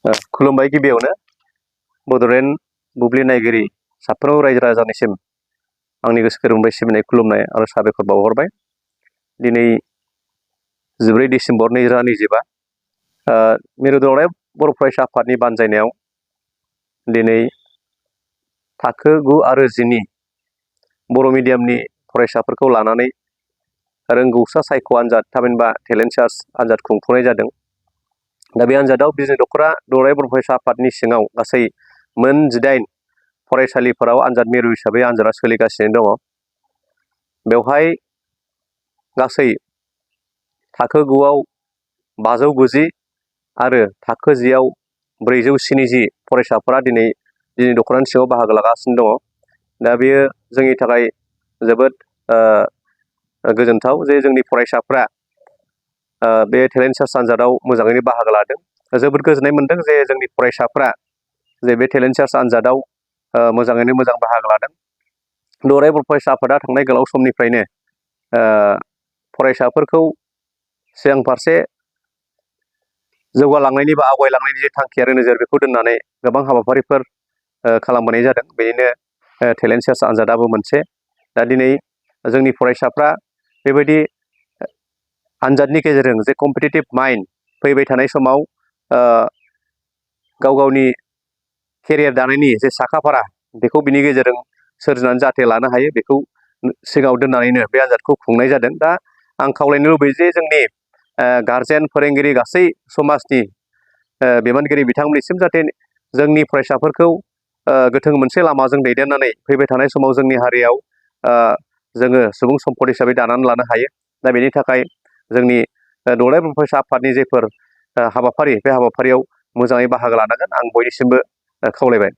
खुलुमबाय गिबियावनो बड'लेण्ड बुब्लि नायगिरि साफ्रोमबो रायजो राजानिसिम आंनि गोसो गोरबोनिफ्राय सिबिनाय खुलुमनाय आरो साबायखर बावहरबाय। दिनै 14 डिसेम्बर 2025 मिरु दुलाराय बर' फरायसा आफादनि बानजायनायाव दिनै थाखो 9 आरो 10नि बर' मिडियामनि फरायसाफोरखौ लानानै रोंगौसा सायख' आनजाद थामहिनबा टेलेन्ट सार्च आनजाद खुंफुंनाय जादों। दा बे आनजादाव बिजनि दख'रा दुलाराय बर' फरायसा आफादनि सिङाव गासै मोन 18 फरायसालिफोराव आनजाद मिरु हिसाबै आनजादा सोलिगासिनो दङ। बेवहाय गासै थाखो 9आव 590 आरो थाखो 10आव 470 फरायसाफोरा दिनै दख'रानि सिङाव बाहागो लागासिनो दङ। दा बेयो जोंनि थाखाय जोबोद गोजोनथाव जे जोंनि फरायसाफ्रा बे टेलेन्ट सार्च आनजादाव मोजाङैनो बाहागो लादों। जोबोद गोजोननाय मोनदों जे जोंनि फरायसाफ्रा जे बे टेलेन्ट सार्च आनजादाव मोजाङैनो मोजां बाहागो लादों। दुलाराय बर' फरायसा आफादा थांनाय गोलाव समनिफ्रायनो फरायसाफोरखौ सिगां फारसे जौगालांनायनि बा आवगायलांनायनि जे थांखि आरो नोजोर बेखौ दोननानै गोबां हाबाफारिफोर खालामबोनाय जादों। बेनिनो टेलेन्ट सार्च आनजादाबो मोनसे। दा दिनै जोंनि फरायसाफ्रा बेबायदि आनजादनि गेजेरजों जे कम्पिटिटिभ माइन्ड फैबाय थानाय समाव गाव गावनि केरियार दानायनि जे साखाफारा बेखौ बिनि गेजेरजों सोरजिनानै जाहाथे लानो हायो बेखौ सिगाङाव दोननानैनो बे आनजादखौ खुंनाय जादों। दा आं खावलायनो लुबैयो जे जोंनि गारजेन फोरोंगिरि गासै समाजनि बिबानगिरि बिथांमोननिसिम जाहाथे जोंनि फरायसाफोरखौ गोथों मोनसे लामाजों दैदेननानै फैबाय थानाय समाव जोंनि हारियाव जोङो सुबुं सम्पद हिसाबै दानानै लानो हायो। दा बेनि थाखाय जोंनि दुलाराय बर' फरायसा आफादनि जेफोर हाबाफारि बे हाबाफारियाव मोजाङै बाहागो लानांगोन आं बयनिसिमबो खावलायबाय।